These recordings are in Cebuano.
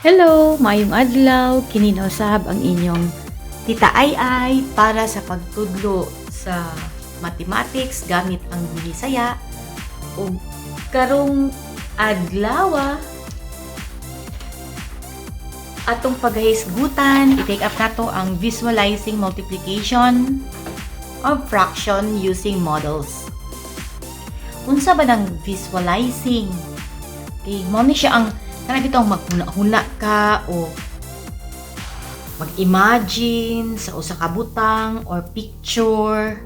Hello, maayong adlaw. Kini na usab ang inyong Tita Ai Ai para sa pagtudlo sa mathematics gamit ang Binisaya. Ug karong adlaw atong paghahisgutan, i-take up nato ang visualizing multiplication of fraction using models. Unsa ba nang visualizing? Okay, mao ni siya ang kana bitong maghuna-huna ka o mag-imagine sa usa ka butang or picture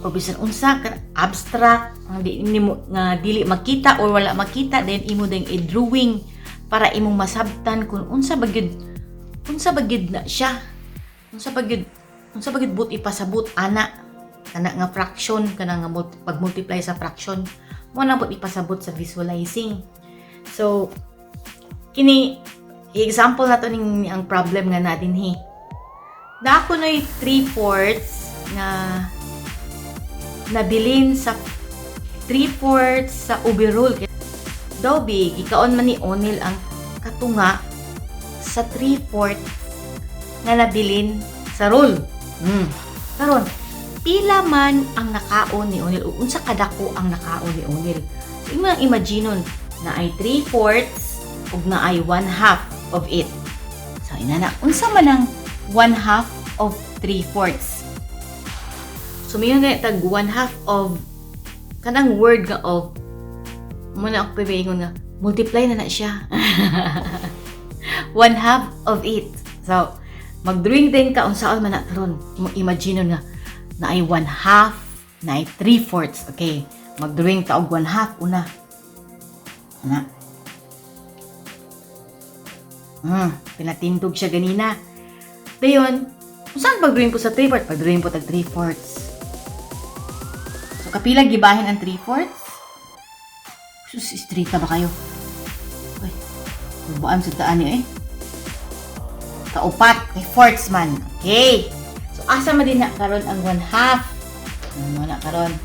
or bisan unsa ka abstract ang di nimo nga dili makita or wala makita, then imo ding i-drawing para imong masabtan kung unsa ba gyud na siya, unsa ba gyud but ipasabot ana kana nga fraction, kana nga pag-multiply sa fraction. Mao na pud ipasabot sa visualizing. So kini, i-example nato ning ang problem nga na dinhi. Naa kuno'y 3/4 nga nabilin sa 3/4 sa ube roll. Daw bi, gikaon man ni O'Neil ang katunga sa 3/4 nga nabilin sa roll. Karon, pila man ang nakaon ni O'Neil o unsa kadako ang nakaon ni O'Neil? So, imo ang imaginon na ay 3/4 ug na ay 1/2 of it. So, inana, unsa man ang 1/2 of 3/4? So, mayon nga tag 1/2 of, kanang word nga of, mao na ako paingon nga, multiply na na siya. 1/2 of it. So, mag-drawing din ka unsaon man na karon. Imong imagine nga na ay 1/2, na ay 3/4. Okay, mag-drawing ta og 1/2 una. Ana. Pinatindog siya ganina. Dayon, saan pag-drawing po sa 3/4? Pag-drawing po tag 3/4. So, kapila gibahin ang 3/4? Sus, straight ba kayo? Uy, lubaan sa daan niyo eh. Kaupat, kay fourths man. Okay. So, asa man din na karon ang 1/2? Ano na karon?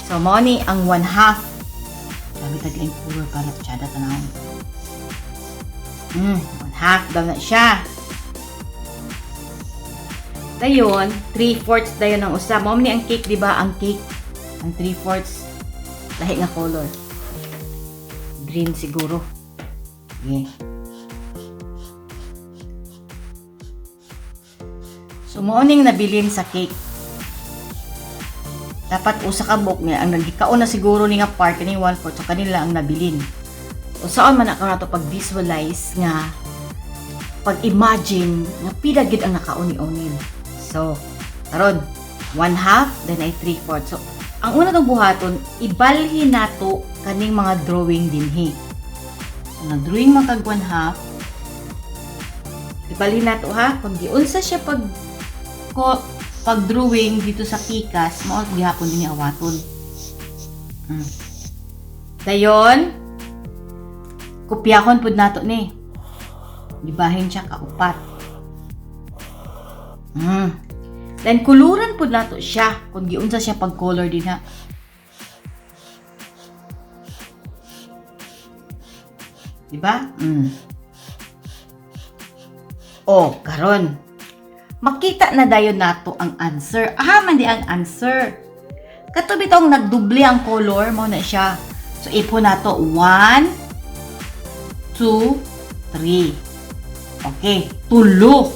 So, mao ni ang 1/2. Sabi taglaing color para tsada tanawon. 1/2 daw na siya. Dayon, 3/4 dayon ang usa. Mao ni ang cake, di ba? Ang cake, ang 3/4, lahi nga color. Green siguro. Yeah. So, mao ning nabilin sa cake. Dapat usa ka buok nga ang nagikaon na siguro ni nga part kaning 1/4, so kanila ang nabilin. O saan man na nato pag-visualize nga pag-imagine nga pila gid ang nakaon ni O'Neil. So, karon 1/2 then ay 3/4. So, ang una tong buhaton, ibalhin nato kaning mga drawing dinhi. So, nag-drawing man kag 1/2. Ibalhin nato ha, kung giunsa siya pag drawing dito sa pikas, mao gihapon din ni awaton. Dayon, kopyahon pud nato ni. Gibahin siya kaupat. Then kuluran pud nato siya kung giunsa siya pag color din ha. Diba? O, karon. Makita na dayon nato ang answer. Aha man di ang answer. Kato bitong nagduble ang color mao na siya. So ipo nato 1 2 3. Okay, tulo.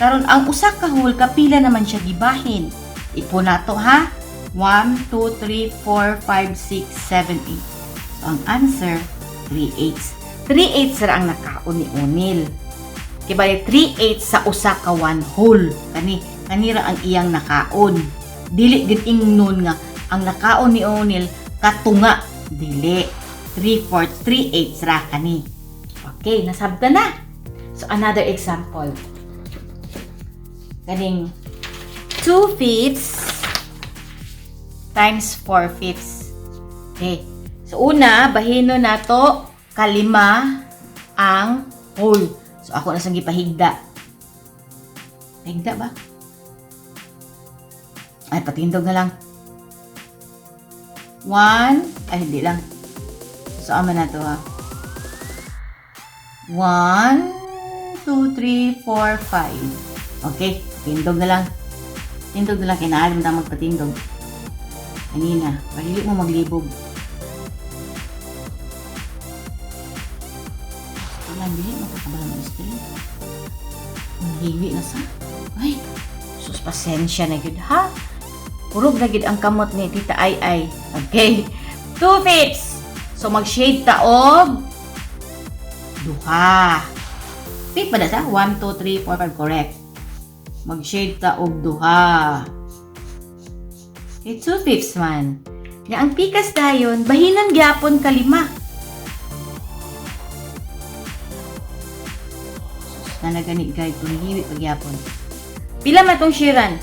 Karon ang usa ka whole kapila naman siya gibahin. Ipo nato ha. 1 2 3 4 5 6 7 8. So ang answer 3/8. 3/8 ra ang nakaon ni O'Neil. Kay bali 3/8 sa usa ka 1 whole. Kani kanira ang iyang nakaon. Dili gid ingnon nga ang nakaon ni O'Neil katunga. Dili. 3/4, 3/8 ra kani. Okay, nasabta na. So another example. Kaning 2/5 times 4/5. Okay. So una, bahino nato kalima ang whole. So ako na sang gipahigda. Pahigda ba? Ay, patindog na lang. 1, ay hindi lang. So ama na to ha. 1, 2, 3, 4, 5. Okay, tindog na lang. Tindog na lang, kinahanglan mo na magpatindog. Kanina, palili mo maglibog. Gusto lang, dili makakabala ng street. Ang hiwi na sa. Ay, sus, pasensya na gyud ha. Kurog na gyud ang kamot ni Tita Ay Ay. Okay. 2/5. So, mag-shade ta og duha. Fifth ba na sa? 1, 2, 3, 4, 5. Correct. Mag-shade ta og duha. Okay, 2/5 man. Nga ang pikas dayon, bahinan gyapon kalima. Sus, na nagani guide kung hiwi pagyapon. Pila man tong shiran?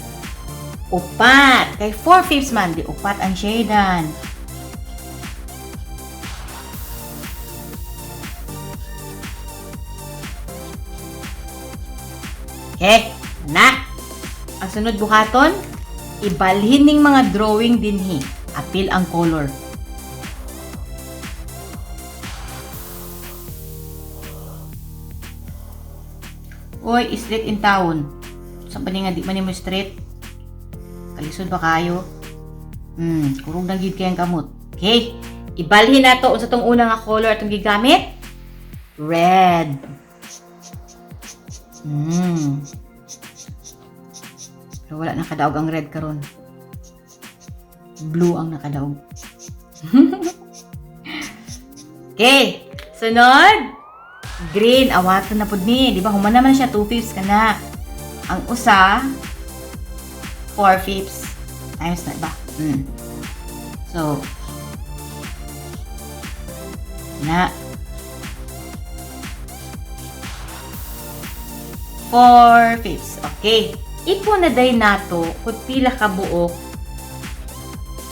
Upat. Kay 4/5 man, di upat ang shadean. Okay, na. Ang sunod buhaton, ibalhin ning mga drawing dinhi. Apil ang color. Oy, street in town. Sa pa nga di man nimo street. Kalisod ba kayo? Kurog na gid kayang kamot. Okay. Ibalhin nato unsa tong una nga color atong gigamit? Red. Pero wala nakadaog ang red karon. Blue ang nakadaog. Okay. Sunod. Green. Awaton na pud ni. Di ba? Human naman siya. 2/5 ka na. Ang usa, 4/5. Times na ba? So, na. 4/5. Okay. Ipo na day nato kung pila ka buok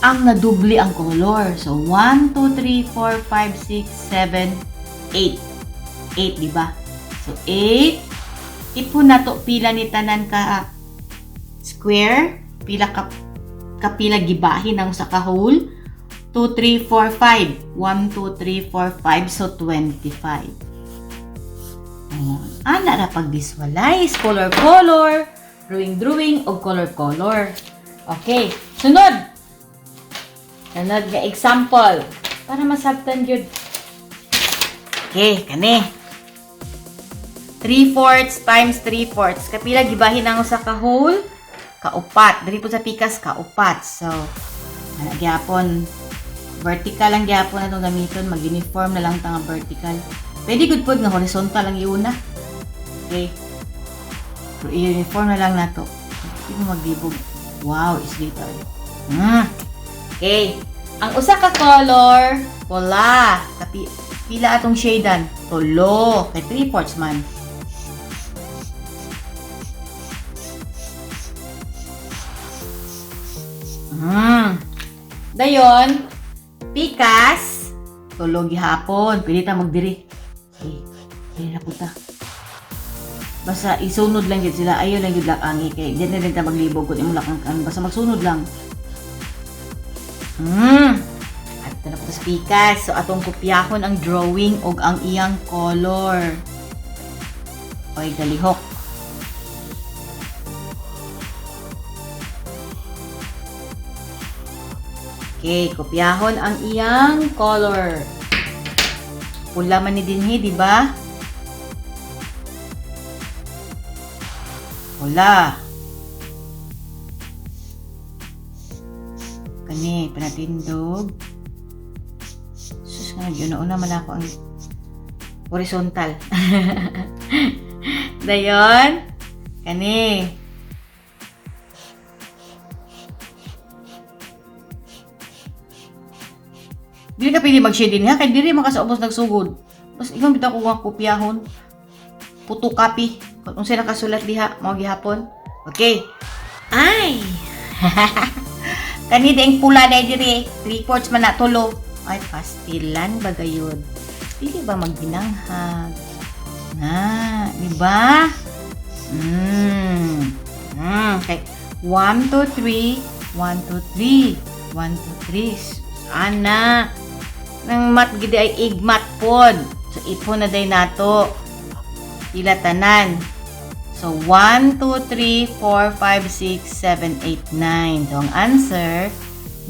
ang nadubli ang color. So, 1, 2, 3, 4, 5, 6, 7, 8. 8, di ba? So, 8. Ipo na to pila ni tanan ka square. Pila ka kapila gibahin ang sa ka whole. 2, 3, 4, 5. 1, 2, 3, 4, 5. So, 25. Ayan. Ana ra pag-visualize. Color, color. Drawing, drawing. O color, color. Okay. Sunod. Sunod nga example. Para masabtan yun. Okay, kani. 3/4 times 3/4. Kapila gibahin ang usa ka whole? Kaupat. Diri po sa pikas, kaupat. So, ana gyapon. Vertical lang gyapon atong gamiton. Mag-uniform na lang ta nga vertical. Pwede good pod nga horizontal ang iuna. Okay. Pero i-uniform na lang nato. Hindi mo maglibog. Wow, is later. Okay. Ang usa ka color, pula. Pila atong shadean? Tulo. Kay 3/4 man. Dayon, pikas, tulo gihapon. Pili ta magdiri. Okay. Diri na puta. Basta isunod lang gid sila. Ayaw lang gid lakangi kay di na ta maglibog kun imo lakang kan. Basta magsunod lang. At na po sa pikas. So atong kopyahon ang drawing og ang iyang color. Oy, galihok. Okay, kopyahon ang iyang color. Pula man ni dinhi, di ba? Pula. Kani, pinatindog. Sus, nga, yun na man ako ang horizontal. Dayon, kani. Dili ka pili mag-shade din ha, kay dili man ka sa ubos nagsugod. Bas ikaw bitaw ko nga kopyahon. Photocopy. Kung unsa nakasulat diha, mao gihapon. Okay. Ay. Kani ding pula na diri, 3/4 man na tulo. Ay, pastilan ba gayud? Dili ba magbinanghag? Na, di ba? Okay. 1, 2, 3. 1, 2, 3. 1, 2, 3. Ana. Nang mat gidi ay igmat pod. So, ipon na day nato. Pila tanan? So, 1, 2, 3, 4, 5, 6, 7, 8, 9. So, ang answer,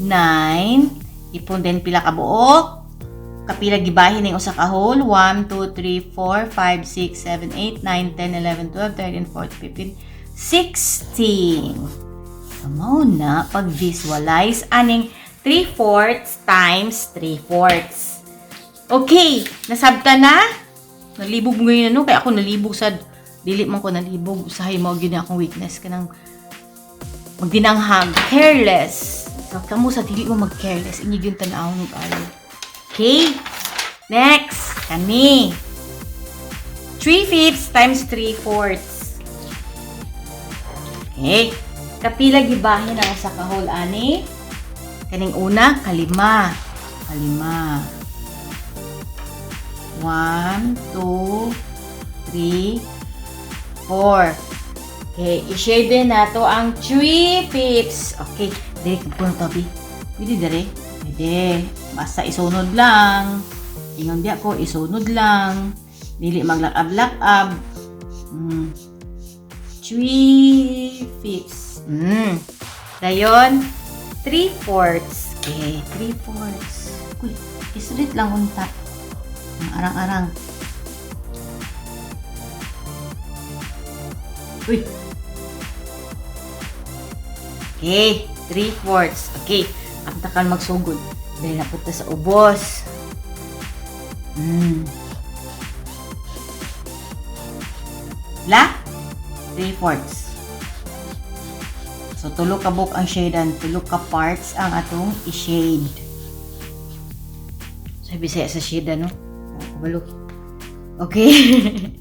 9. Ipon din pila ka buok. Kapila gibahin ning usa ka whole? 1, 2, 3, 4, 5, 6, 7, 8, 9, 10, 11, 12, 13, 14, 15, 16. So, mao na pag-visualize aning 3/4 times 3/4. Okay, nasabta na? Nalibog ngayon ano? Kaya ako nalibog sa... Dili man ko nalibog. Usahay mo gyud akong weakness kanang magdinanghag, careless. So, kamo sa dili mo mag-careless. Inyo yung tan-aw ng ayo. Okay? Next, kani. 3/5 times 3/4. Okay. Kapila gibahin ang usa ka whole ani? Kaning una, kalima. Kalima. 1, 2, 3, 4. Okay, i-shade din nato ang 3/5. Okay, diri ka puno tabi. Pwede diri? Pwede. Basta isunod lang. Ingon di ako, isunod lang. Dili maglakab-lakab. 3/5. Dayon, 3/4. Okay, 3/4. Uy, isulit lang unta. Ang arang-arang. Uy. Okay, 3/4. Okay, ang takal magsugod. Dahil napunta sa ubos. La? 3/4. So, tulo ka book ang shadean. Tulo ka parts ang atong i-shade. So, Bisaya sa shade, ano? Kabalo. Okay.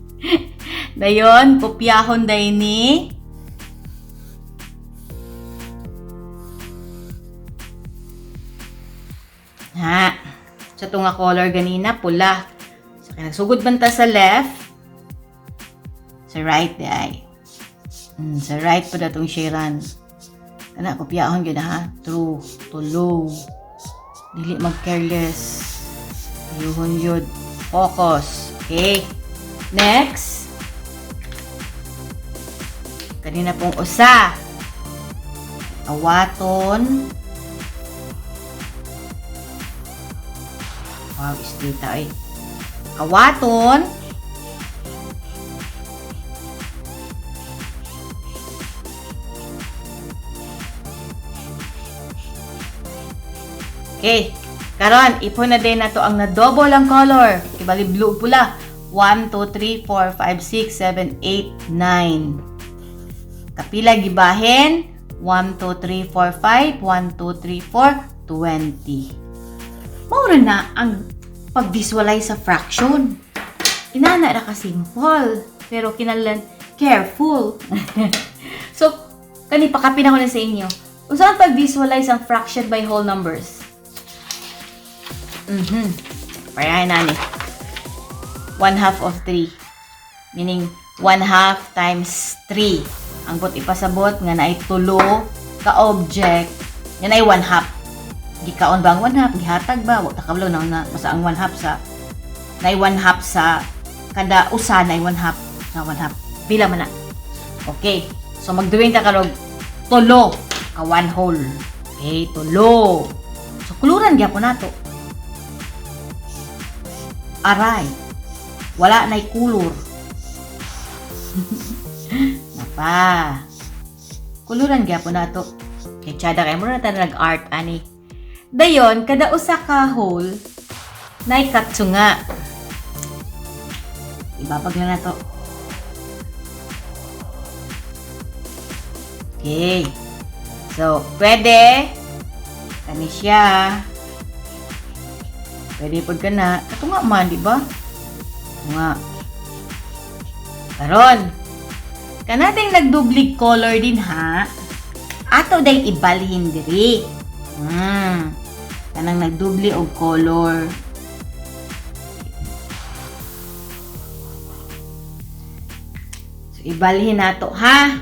Dayon, kopyahon day ni. Ha. Sa tunga color ganina, pula. So, nagsugod man ta sa left. Sa right, di ay. Sa right pa datong sharean. Kana, kopyahon gyud ha. True. Tulo. Dili mag-careless. Ayuhon yun. Focus. Okay. Next. Kanina pong usa. Awaton. Wow, straight ay. Awaton. Okay. Karon, ipon na din nato ang na-double ang color. Ibali blue pula. 1, 2, 3, 4, 5, 6, 7, 8, 9. Kapila gibahin? 1, 2, 3, 4, 5. 1, 2, 3, 4, 20. Maura na ang pag-visualize sa fraction. Inana ra ka simple. Pero kinahanglan careful. So, kani pakapin ako na sa inyo. Unsa ang pag-visualize ang fraction by whole numbers? Parehan na ni. 1/2 of 3. Meaning, 1/2 times 3. Ang bot ipasabot nga naay tulo ka object nga naay 1/2. Gikaon ba ang 1/2? Gihatag ba? Wa ta kabalo na na basta ang 1/2 sa naay 1/2 sa kada usa naay 1/2 sa 1/2. Pila man na? Okay. So magduwing ta karog tulo ka 1 whole. Okay, tulo. So kuluran gyapon nato. Aray. Wala na'y kulor. Napa. Kuluran gyapon nato. Kay tsada kay mo na ta nag-art ani. Dayon kada usa ka hole nay katsunga. Ibabag na nato. Okay. So, pwede kani siya. Pwede pud ka na. Katunga man, di ba? Katunga. Karon, kanating nagdublig color din ha. Ato day ibalhin diri. Kanang nagdubli og color. So, ibalhin nato ha.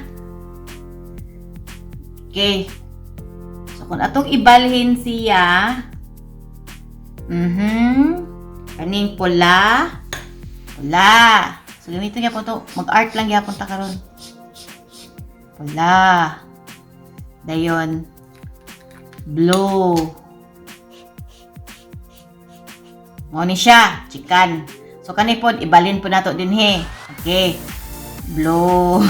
Okay. So, kung atong ibalhin siya, kaning pula, pula. So, gamiton gyapon to. Mag-art lang gyapon ta karon. Pula. Dayon, blue. Mao ni siya, chikan. So kani pod ibalin po nato dinhi. Okay. Blue.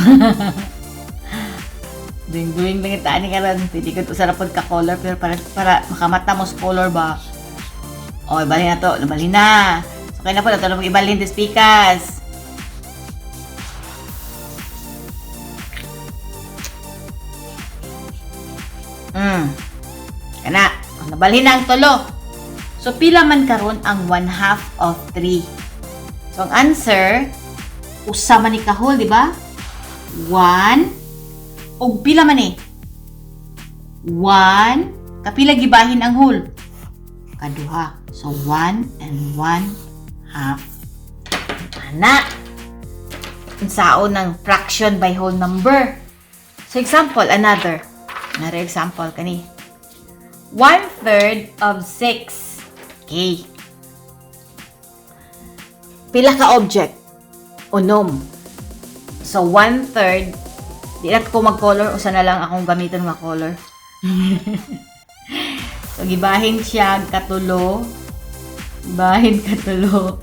Doing doing lang ita ani karon. Pwede ko to sa pod ka color, pero para makamata mo sa color ba. O, ibalin na to. Ibalin na. So kaya na po nato na ibalin this pikas. Kana, nabalhin na ang tulo. So, pila man karon ang 1/2 of 3? So, ang answer, usa man ni kahol, di ba? 1. Og pila man eh? 1. Kapila gibahin ang whole? Kaduha. So, 1 and 1/2. Ana. Unsaon ng fraction by whole number. So, example, another. Another example, kani. 1/3 of 6. Okay. Pila ka object? Unom. So, 1/3. Di na ko mag-color. Usa na lang akong gamiton nga color. So, gibahin siya katulo. Gibahin katulo.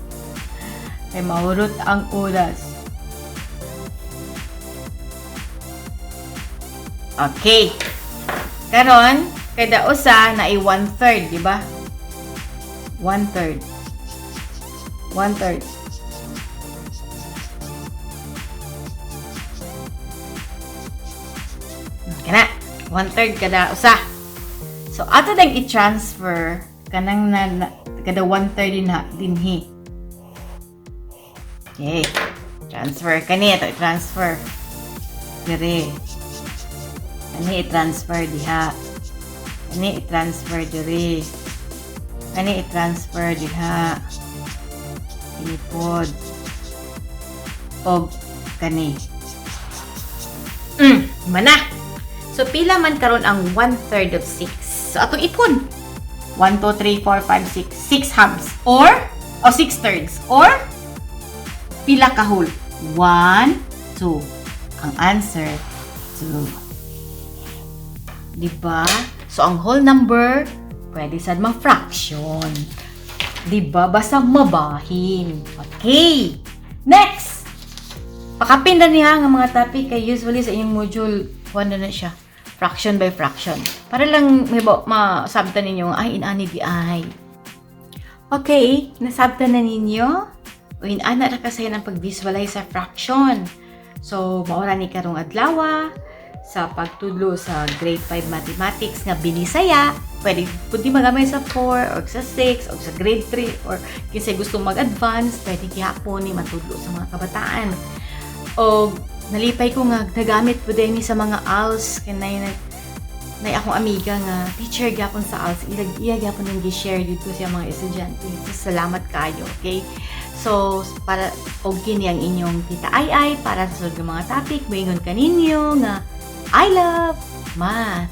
Kay mahurot ang oras. Okay. Karon, kada usa na ay 1/3, di ba? 1/3. 1/3. Kana, 1/3 kada usa. So, ato dang i-transfer kanang na kada 1/3 din ha, dinhi. Okay. Transfer kani ato i-transfer. Dire. Kani i-transfer diha. Kani i-transfer dire. Kani i-transfer diha. Kini pod. Og kani. Mana. So pila man karon ang 1/3 of 6? So atong ipon. 1, 2, 3, 4, 5, 6. 6 halves. Or, o 6 thirds. Or, pila ka whole? 1, 2. Ang answer, 2. Diba? So, ang whole number, pwede sad ma-fraction. Diba? Basta mabahin. Okay. Next! Pakapin na niya ang mga topic kay usually sa inyong module, kuha na na siya. Fraction by fraction. Para lang may masabtan ninyo, ay, inani di ay. Okay, nasabtan na ninyo? O inana ra kasi ang pag-visualize sa fraction. So, maura ni karong adlaw sa pagtudlo sa grade 5 mathematics nga binisaya. Pwede pwede magamay sa 4 or sa 6 or sa grade 3 or kinsay gusto mag-advance, pwede gihapon ni matudlo sa mga kabataan. O nalipay ko nga nagamit po din ni sa mga ALS kanay na nay akong amiga nga teacher gyapon sa ALS, iya gyapon nang gi-share dito sa mga estudyante. So, salamat kayo, okay? So, para og kini ang inyong Tita Ai Ai para sa sulod nga mga topic, moingon kaninyo nga I love math.